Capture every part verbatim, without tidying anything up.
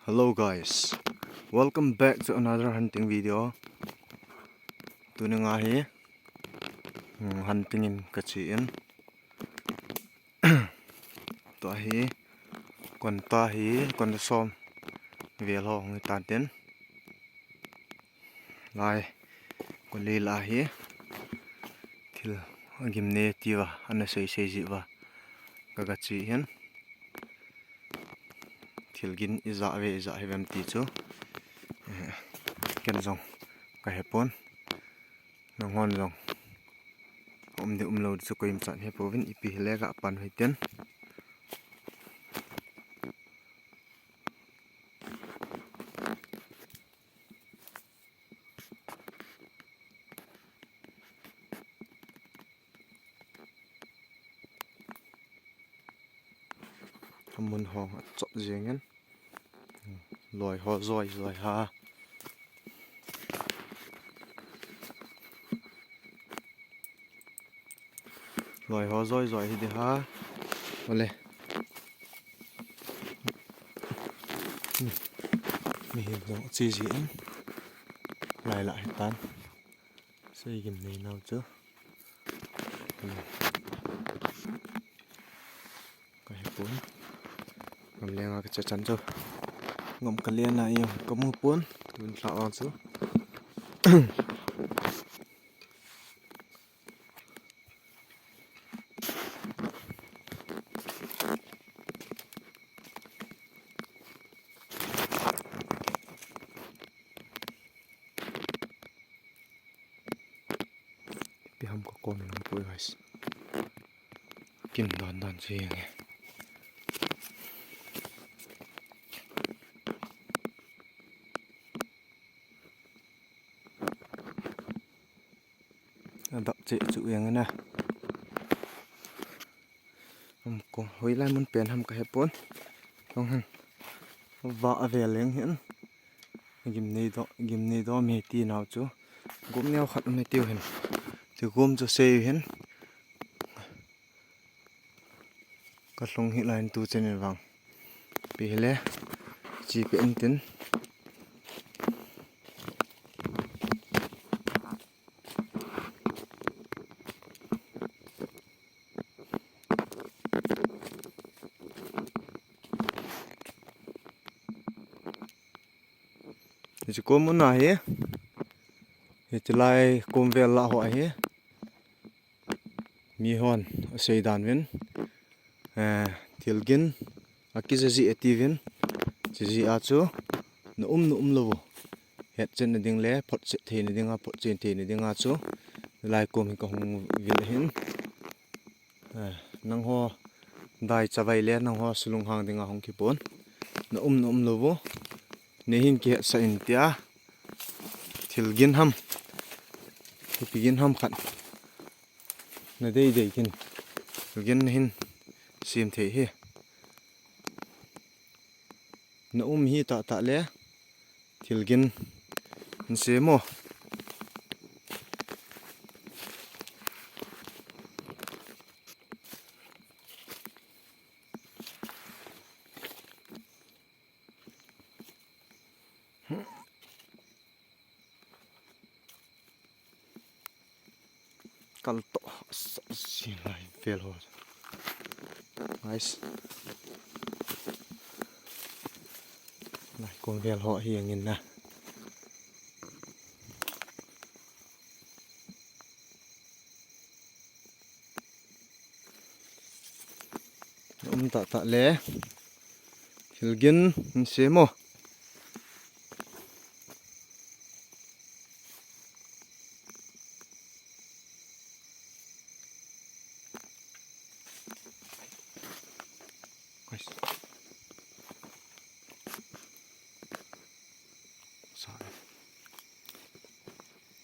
Hello guys, welcome back to another hunting video. Tuni nga hi, hmm, hunting in kache in. Tua hi, konta hi, konta som vel ho hung hitan tin. Lai, kole lah hi, thil agimnei tia, ana seisei jiuva, ka, kache hin. Thilgin ija ve, ija hivem ti chu. Eh, ken jong kahepon. Nanghon jong um ding um lou ding chu koima chan hepouvin, ipi hile kapan hoi ten. Amun hong achop jengin. Loi ho joi joi ha. Loi ho joi joi hi ding ha. Ole. Mihem jong che jin. Lai lah hitan. Seigimnei nau chu. Kahepon. Gamlenga kache chan chu. Gam kalen a io kamu pon. Tun lha vang chu. Ipi ham kakon lang poi guys. Kin dan dan chu hi ange. Adap che chu hi ange na. Amko hoilai mun pen ham kahepon. Jong hin. Va avel leng hin. Gimnei do, gimnei do me ti nau chu. Gum neo khat me tiu hin. Ti gum chu sei hin. Kalhung hi lai tu chen in vang. Ipi hile. Chi pe in tin. Hiche kom mun a hi, hiche lai kom vel lah ho hi, mihon asei dan uvin, eh, thilgin akija ji ati uvin, chuji a chu na um na um lou u, hetchen na ding le photchen theina dinga, photchen theina dinga chu lai kom hi kahung vil ahin. Eh, nangho dai chavai le nangho sulunghang dinga hung kipon. Na um na um lou u. Nei hin kihetsah in tia. Thilgin ham. Ipi gin ham khat. Na dei dei kin. Thilgin na hin sem thei hi. Na um hi tah tah le. Thilgin hin sem o. Kal to, sa, si lai vel ho. Nice. Lai kom vel ho hi angin na. Um tah tah le. Thilgin hin sem o.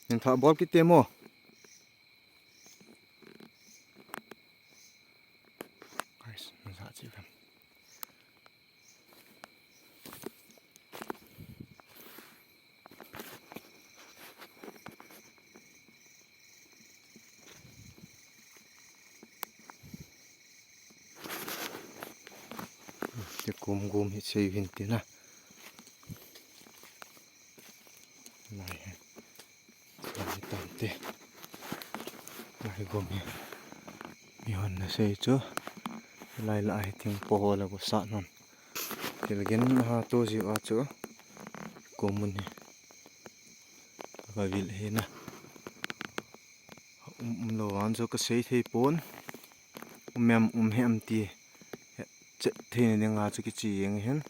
Hin tha bol kit temo. Guys, na ja chi vem. Te kum gum hi sei hin tina. Lai hi. Lai tante. Lai gom hi. Mihon na sei chu. Lai la hi thingpo ho la go sat non. Thilgin ha to ji a chu. Ko mun hi. Ka vil hi na. Um, um lo an chu ka sei thei pon. Um em, um hem ti. Chet thei ni ding a chu kichi jeng hin.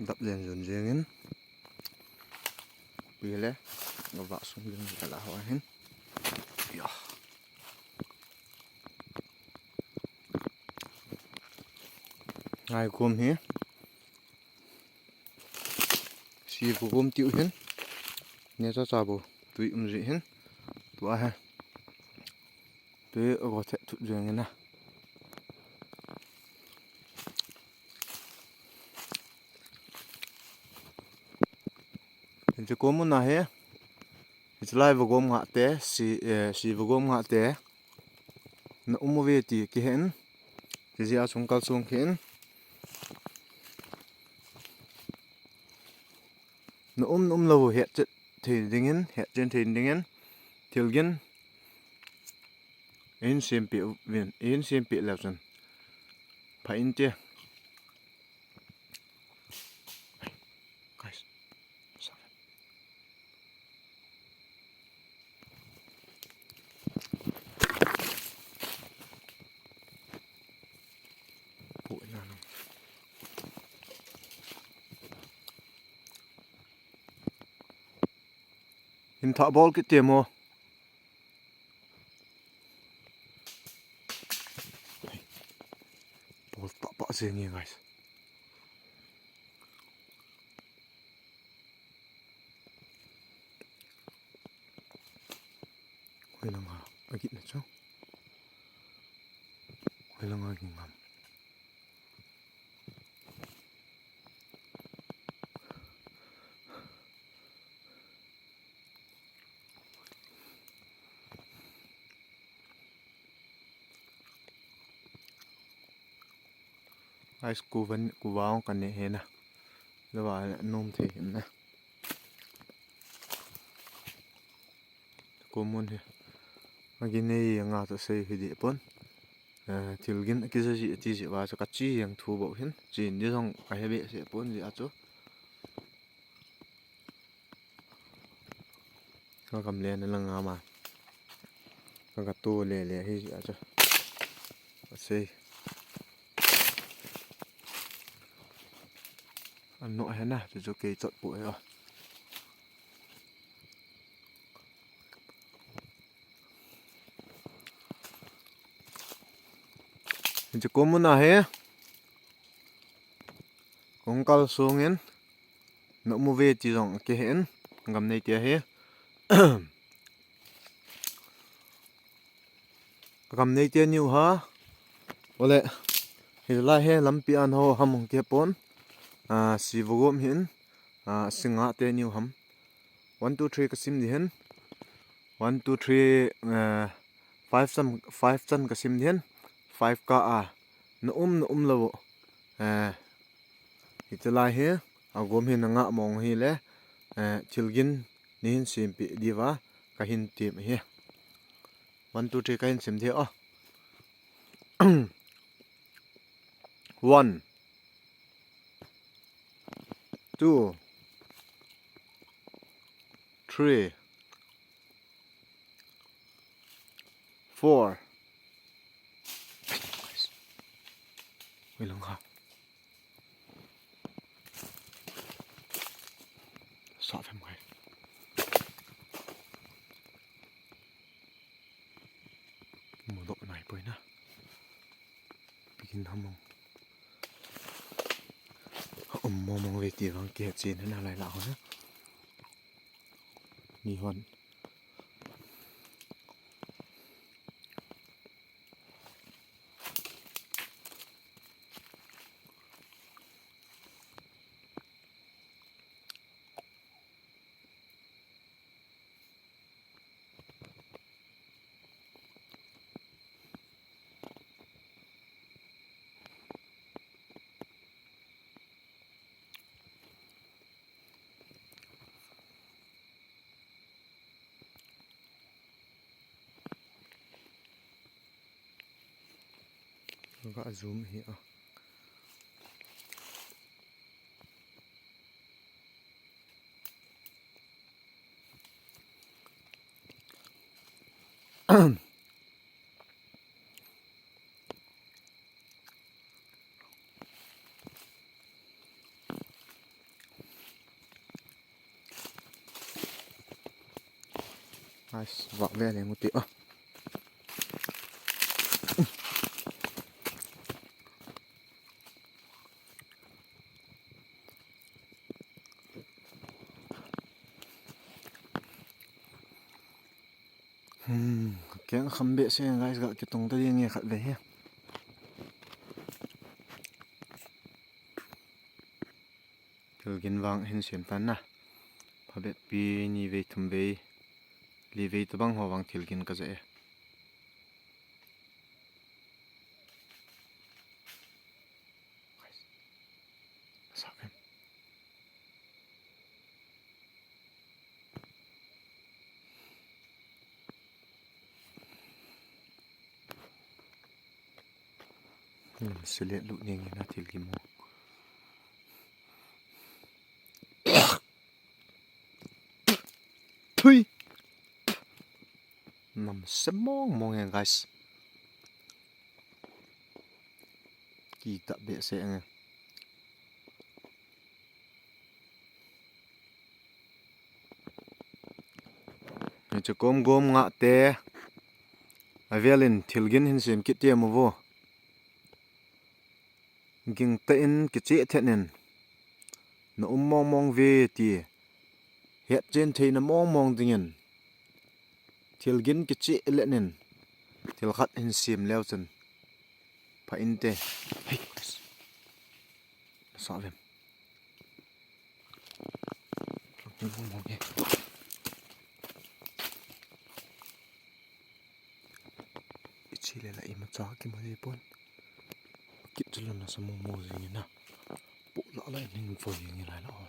Dap len jun jeng in. Pi le. Ga va sung jeng ka la ho hin. Ya. Ngai kum hi. Si bu gom tiu hin. Ne cha cha bu. Tui um ji hin. Tua he. Tui go the thu jeng na. Hiche ko mun a hi. Hiche lai vagom nga te, si, eh, si vagom nga te. Na um uve ti kihen. Ti jia chung kal sung kihen. Na um, na um lou het chet thei dingin, het chen thei dingin. Thilgin. Eihin sempeh uvin, eihin sempeh leu chun. Pha inte. Guys. Hin thah bol kit te mo. Bol tah pah jeng e, guys. Hoilang a, a git na chu. Hoilang a ging ham. Ice kuvan, kuva ong kan ne he na. Lava nom thei hin na. Ko mun hi. Agi nei nga ta sei hi di pon. Eh, thilgin kija ji ti ji va chu ka chi yang thu bo hin. Chin di jong ka he be se pon ji a chu. Ka kam le na lang ama. Ka ka tu le le hi a chu. Ka sei. An no he na, chu chu kei chot pu he a. Hiche ko mun a hi. Kong kal sung in. Na um uve ti jong kihen. Gam nei te hi. Gam nei te niu ha. Ole. Hi lai he lampi an ho ham hung ke pon. Ah, si vogom hin. Ah, singa te niu ham. One, two, three ka sim di hin. One, two, three, eh, five chan, five chan ka sim di hin. Five ka a. Na um, na um lou. Eh, Hiche lai hi, agom hi na nga mong hi le, eh, thilgin nei hin sempeh diuva, ka hin tem hi. One, two, three, ka hin sim di o. One, two, three, four. Hoilang ha. Sa phem kai. Mo dok nai poi na. Bikin hamong. Um mo mo ve ti vang ke chin na lai la ho na. Ni hon. Ka zoom hi a. Nice, vah ve leng u ti a. Hmm, keng kham behseh, guys, ga kitung ta ding e khat ve hi. Thilgin vang hin sem tan na. Phabep pi ni vei thum vei, li vei tabang ho vang thilgin ka ja e. Sa em. Hmm, silet lu ning na thilgin mo. Thui. Nam se mong mong e, guys. Ki ta behseh nge. Hiche kom gom ngah te. Avelin thilgin hin sem kit te mo vo. Gingtah in kicheh thet in, na um mong mong ve ti, hetchen theina mong mong dingin, thilgin kicheh let in, thil khat hin sem leu chun pha inte. Hei, sa vem. Mong mong e. Ichi le la imacha kimu ding pon. Kit chu lon na sa mo mo jing na. Pu la la ning fo jing la la o.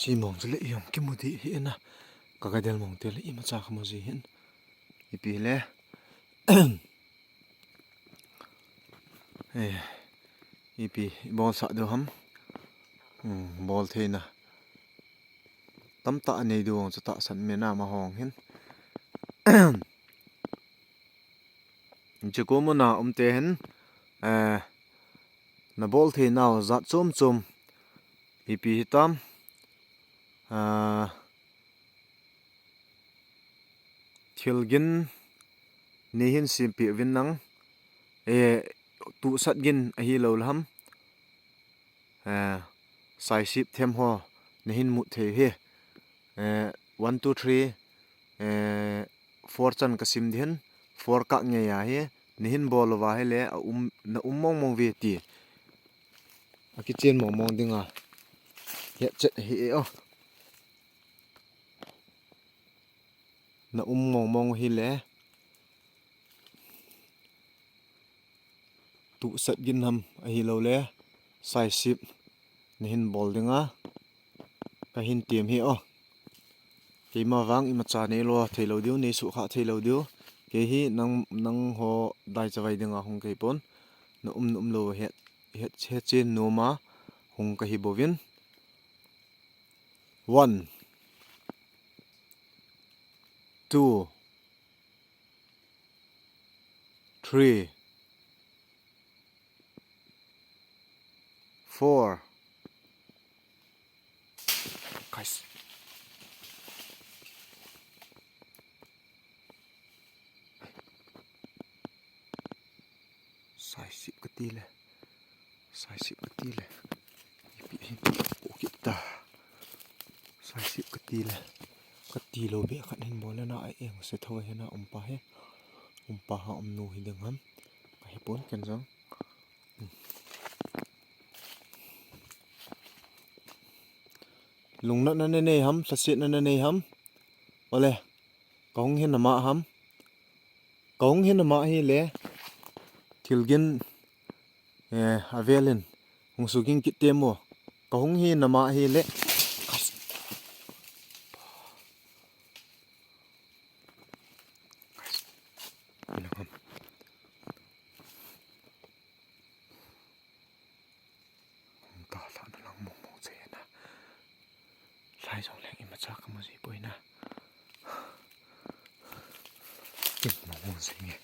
Chi mong chu le i jong kimu ding hi na. Ka ga del mong te le imacha kha mo ji hin. Ipi le. Eh, ipi, i bol sah diu ham. Hmm, bol theina tamtah anei diu chu tahsan me na ma hong hin. Hiche kom a um te hin, eh, na bol theinau jat chom chom. Ipi hitam. Ah, thilgin nei hin sempeh uvin lang, eh, tuhsat gin ahilou le ham, eh, saisip them ho nei hin mut thei hi, eh, one, two, three, eh, four chan ka sim ding hin, four kah ngei ahi, nei hin bol uva ahile, a um, na um mong mong ve ti. Akichen mong mong dinga hetchet ahi e o. Na um mong mong ahile, tuhsat gin ham ahilou le, saisip nei hin bol dinga ka hin tem hi o. Keima vang imacha nei lo thei lou diu, nei sukha thei lou diu. Kei hi nang, nang ho dai chavai dinga hung ka hi pon. Na um, na um lou het, het, hetchen nom a hung ka hi bouvin. One, two, three, four. Guys. Saisip kati le. Saisip kati le. Ipi hin. Pu kit ta. Saisip kati le. Kati lou beh khat hin bol le na a eng se tho hi na umpa hi. Umpa ha umnu hi ding ham. Ka hepon ken jong. Lungnatna na nei ham, lhasetna na nei ham. Ole, ka hung hin ama ham. Ka hung hin ama hi le. Thilgin, eh, avelin. Hung suging kit te mo. Ka hung hin ama hi le. Hung ta lhah na lang mong mong che na. Lai jong leng imacha ka mu ji poi na. Kin mong mong che nge.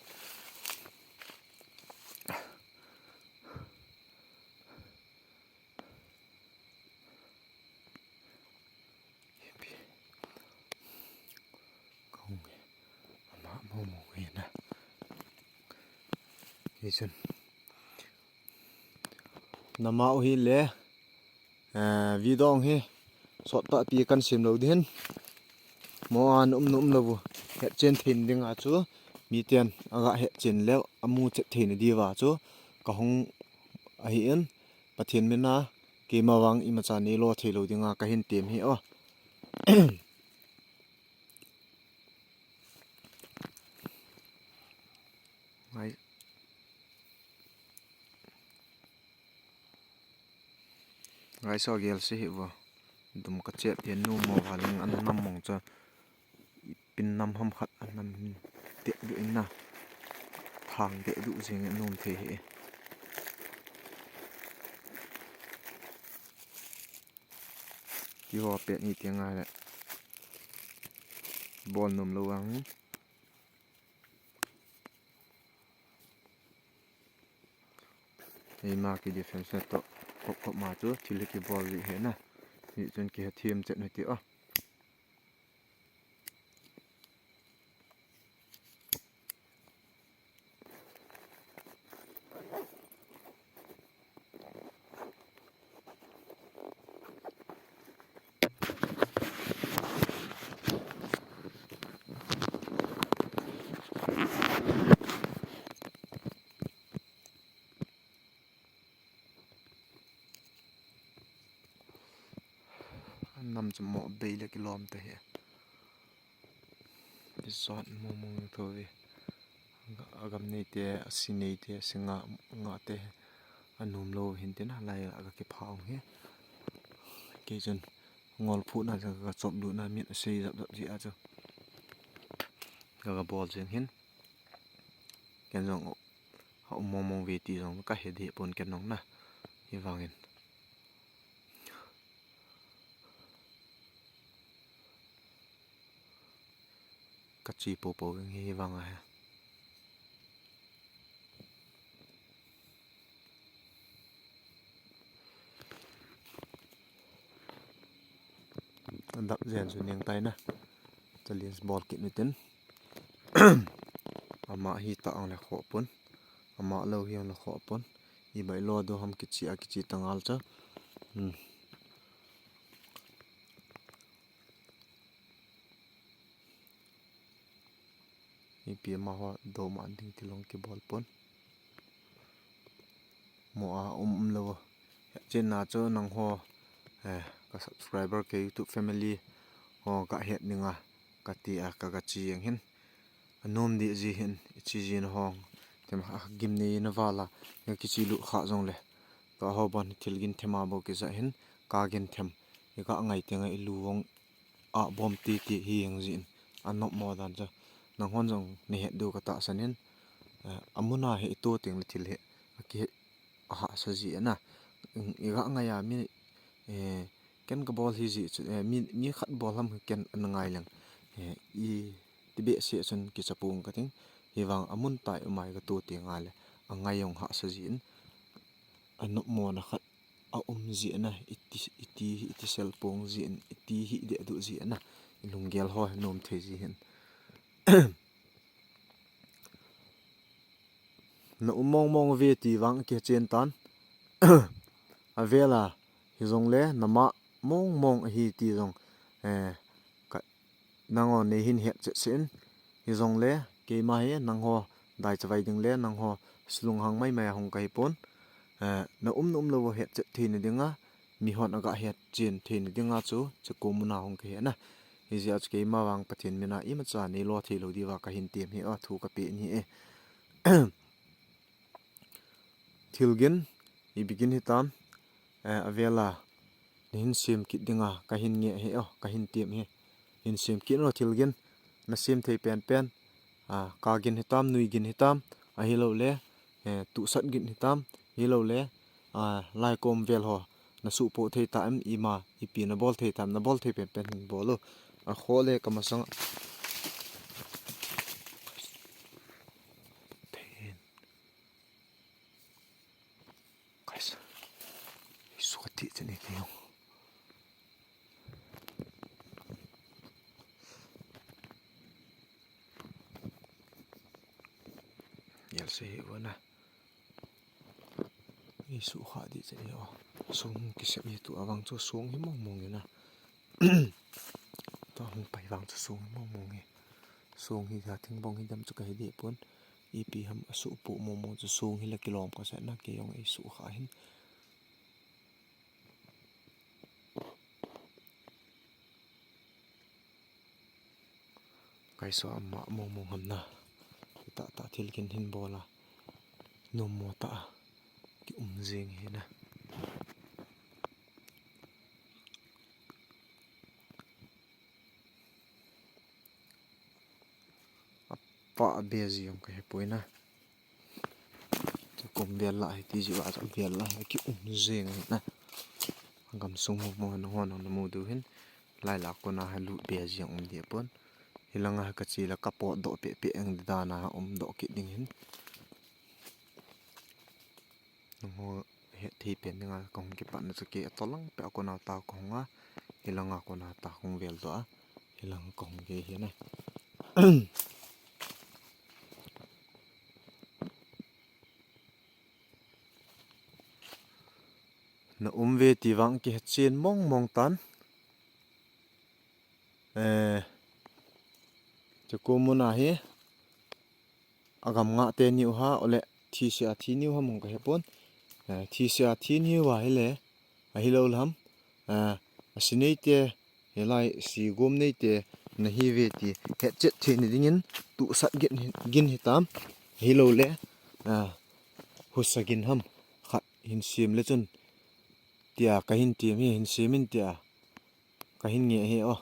Hipi. Ka hung e. Ama mong mong e na. Hichun. Nama u hi le, eh, video hi sot tah pi kan sim lou ding hin. Mo an um num lou bu. Het chen thein ding a chu. Mi ten aga het chen leu amu chet theina diuva chu. Ka hung ahi in. Pathen mina keima vang imacha nei lo thei lou dinga ka hin tem hi o. Ngai. Ngai so gel se hi vo. Dum ka chet pen nu mo va ling an nam mong cha. Pin nam ham khat an nam hin te du in na. Thang te du jing an um thei hi. Ti ho pet ni ti ngai le. Bol nom lou ang. Eima ki defense to kop kop ma chu thil hi kibol ji hi na. Hichun kihethem chet na ti o. An nam chu mo bei le kilom te hi. Ti sot mo mo tho ve. Ga-, agam nei te, asi nei te, asi nga, nga te. Anom lou hin tin a lai a ga kipha ong hi. Kei chun ngol phu na ka chop lu na min asei jap jap ji a chu. Ga ga bol jing hin. Ken jong ha um mong mong ve ti jong ka he deh pon ken jong na. Hi vangin. Ka chi po po ving hi vang a he. Adap jen chu ning tai na. Challenge bol kit nu tin. Ama hi ta ang le kho pon. Ama lo hi ang le kho pon. I bai lo do ham kichi a kichi ta ngal cha. Hmm. Ipi ama ho do ma ding ti long kibol pon. Mo a um um lo. Chen na chu nang ho, eh, ka subscriber ke YouTube family ho ka het ninga ka ti a ka ka chi ang hin. Anom di ji hin, i chi ji na hong. Tem a gim nei na vala, nga kichi lu kha jong le. Ka ho bon thil gin them a bo kiza hin, ka gin them. I ka ngai te nga i lu vong a bom ti ti hi ang jin. Anop mo dan cha. Nang hon jong ni het du ka ta sanin. Eh, amuna he i to ting le thil he. A ki he a ha sa ji na. I ga ngai a mi, eh, ken ka bol hi ji chu, eh, mi, mi khat bol ham ken an ngai lang. Eh, i ti be se chun ki chapung ka ting. Hi vang amun tai umai ka to ti ngai le. A ngai ong ha sa jin. Anop mo na khat a um ji na, iti, iti, iti sel pong ji in, iti hi de du ji na, i lunggel ho nom thei ji hin. Na um mong mong ve ti vang ki chen tan. A vela hi jong le, na ma mong mong hi ti jong, eh, ka nangho nei hin hetchet seh in. Hijongle keima hi nangho daichavai ding le nangho silunghang maimai a hung kahi pon. Eh, na um na um lou u hetchet theina dinga, mihon aga hetchen theina dinga chu Chekuo muna hung kahi na. Hijeh a chu keima vang Pathen mina imacha neilo thei lou diuva kahin tem hi, a thu kape in hi e. Thilgin, ipi gin hitam, eh, avela nahin sem kit dinga kahin nge hi, o, kahin tem hi. Hin sem kit in o thilgin, nasem thei penpen, ah, kagin hitam, nuigin hitam, ahilouleh, eh, tuhsat gin hitam, ahilouleh, ah, laikom vel ho nasuhpoh thei tam, ima, ipi nabol thei tam, nabol thei penpen hin bol o. Akhoh le kamasang. Guys, suati chani kayo. Yel se hi wana. Isu kha di chani o. Song kisem hi tu avang chu song hi mong mong ina. Tua hung pai vang chu song hi mong mong e. Song hi ja thingbong hi dam chu kahi di pon. Ipi ham asuhpoh mong mong chu song hi la kilom kasah na, kei jong eisuh kha hin. Kaiso ama mong mong ham na. Tah tah thilgin hin bol a. Nom mo tah a. Kium jing hi na. Apa a be jing kahe poi na. Chekuo vel lah hi ti jiu a, vel lah hi kium jing hi na. Gamsung mo mo na hon na mu diu hin. Lai lah kona ha lu be jing um di pon. Hilanga kachi la kapot doh peh peh ang di dan a um doh kit ding hin. Nangho hetthei pen dinga kahung kipat na chu kei atolang peh a kona ta kahung a, hilanga kona ta kahung vel doh a, hilanga kahung kei hi na. Na um ve ti vang kihetchen mong mong tan. Eh, Chekuo muna hi agam nga te niu ha, ole thise a thi niu ha mong kahe pon. Eh, thise a thi niu a hile, ahilou lam, eh, asi nei te, hilai si gom nei te nahi ve ti hetchet theina dingin tuhsat gin hi, gin hitam, ahilouleh, eh, husa gin ham khat hin sem le chun tia kahin tem hi, hin sem in tia kahin nge hi o.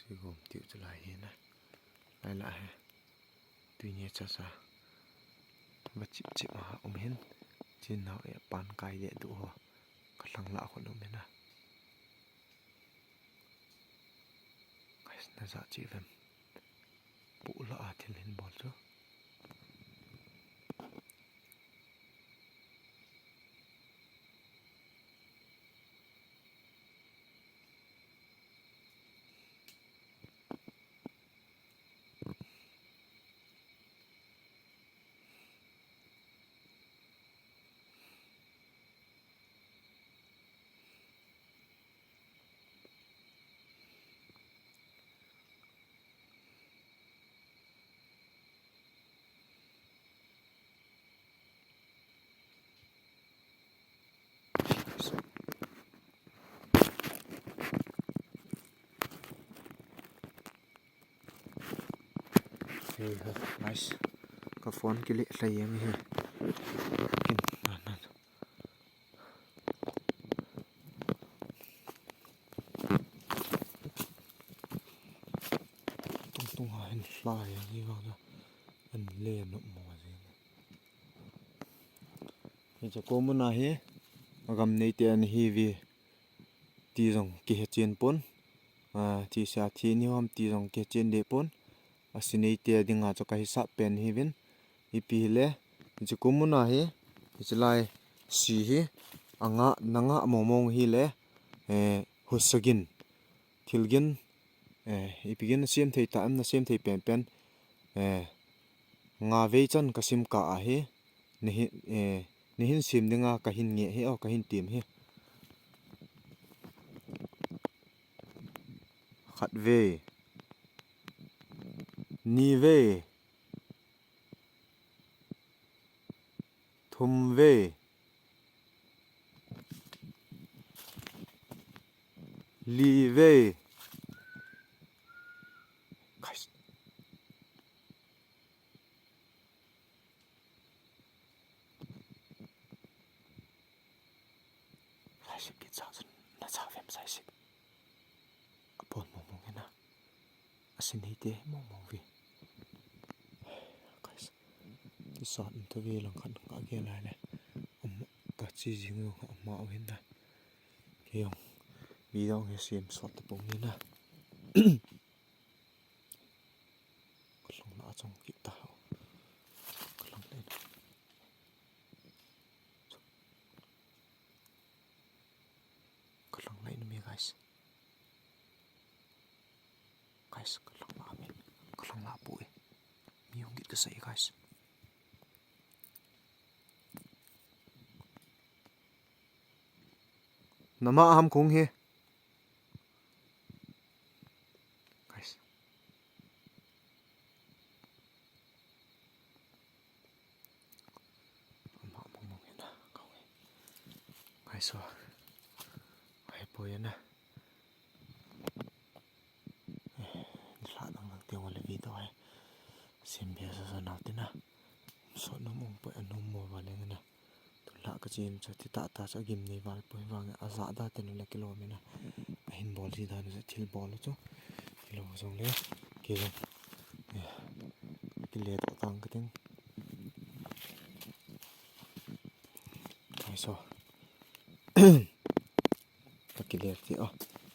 Sigom tiu chu lai hi na. Lai lah hi. Tui ni cha cha. Va chip chip a um hin. Chin nau e pan kai le du ho. Ka thlang lah khun um hin na. Guys, na ja chi vem. Pu la a thil hin bol chu. Hey, nice. Ka phone kile lhai jeng hi. Kin, na, na. Tung tung ha hin fly hi vang da. An le no mo jeng. Hiche Chekuo muna hi, agam neite ana hi ve ti jong kihe chen pon. Ah, thi sia thi ni hom ti jong kichen de pon. Asin nei te dinga chu kahisap pen hiuvin. Ipi hile, hiche kum muna hi, hiche lai si hi, anga, nanga mong mong hile, eh, husagin, thilgin, eh, ipi gin nasem thei ta em, nasem thei pen pen, eh, nga vei chan kasim kah ahi, nahin, eh, nahin sem dinga kahin nge hi, o, kahin tem hi. Khat vei, ni vei, thum vei, li vei. Guys. Saisik kit sa chun na cha vem saisik. Apon mong mong ina. Asin nei te mong mong vi. Guys. Ti sa um ta vi lang khat ka ge lai le. Um, ka chi jing jong ama u hin da. Kei jong video hi sem sot ta pong ni na. Ka lhong la chong kit ta. Ka lhong le. Ka lhong la in mi, guys. Guys, ka lhong la mi. Ka lhong la poi. Mi hung kit ka sai, guys. Nama ham kung hi. Guys. Ama mong mong ina kong hi. Guys, so. Ai po ina. Hla dang dang te wale video ai. Sim bia sa sa nau tina. So no mong po anu mo wale ngana. Tun la ka chin cha ti ta ta cha gim nei val poi vang a za da te nu le kilo mina. A hin bol ji da nu cha thil bol chu. Kilo jong le. Kilo. Eh, kile to tang ka ting. Ai so. Ka kile ti, oh.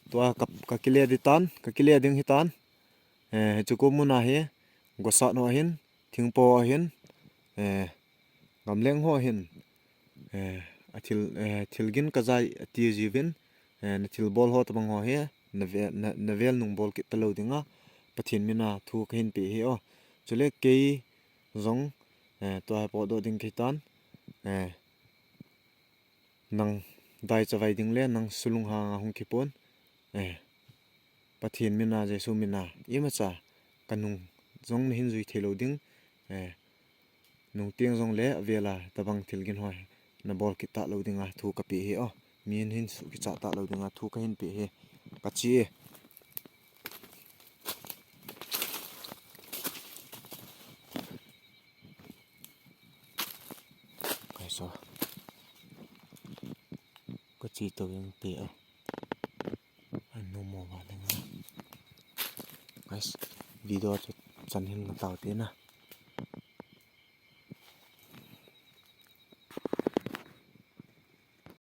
Tua ka, ka kile di tan, ka kile ding hi tan. Eh, chu ko muna hi. Gosat no hin. Thingpo ahin, eh, gamleng ho ahin, eh, athil, eh, thilgin kajai ati jiuvin, eh, nathil bol ho tabang ho hi, navel, na, navel nung bol kit talou dinga, Pathen mina thu kahin pe hi o. Chule kei jong, eh, tua hi potdoh ding kei tan, eh, nang dai chavai ding le nang sulung hanga hung kipon, eh, Pathen mina, Jesu mina, imacha kanung jong nahin jui thei lou ding, eh, nung teng jong le avela tabang thilgin ho nabol kit talou dinga thu kape hi o. Mi hin hin suh kichat talou dinga thu kahin pe hi. Kachi e. Guys, so. Kachi to yung pe o. Ano mo ba ding na. Guys, video chu chan hin na tau te na.